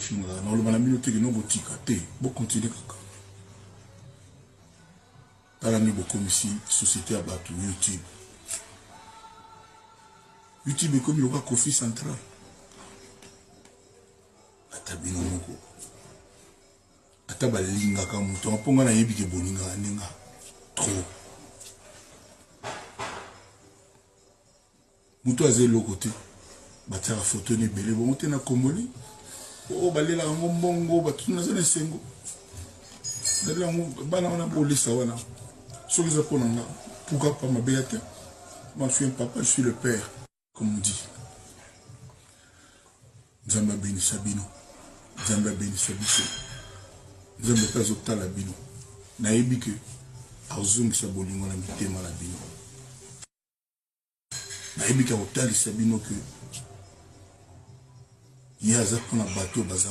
Bofingaka, nakoloba na bino te kino botika te, bokontinue kaka. Tala nde bokomisi société ya bato YouTube. YouTube ekomi lokola Kofi Central. Ata bino moko, ata balingaka moto mpo nga nayebi ke bolingaka ndenga trop. Moto aza eloko te, batiaka foto na ebele bongo te na komboli oyo balelaka yango mbongo. Bato naza na esengo, nalela yango. Bana wana bolesa wana, soki eza mpo na nga, pourquoi pas? Mabe ya te. Moi, je suis un papa, je suis le père, comme on dit. Nzambe abenisa bino, Nzambe abenisa biso, Nzambe mpe azotala bino. Nayebi ke azongisa bolingo na mitema na bino. Nayebi ke akotalisa bino ke ye aza mpona bato oyo baza.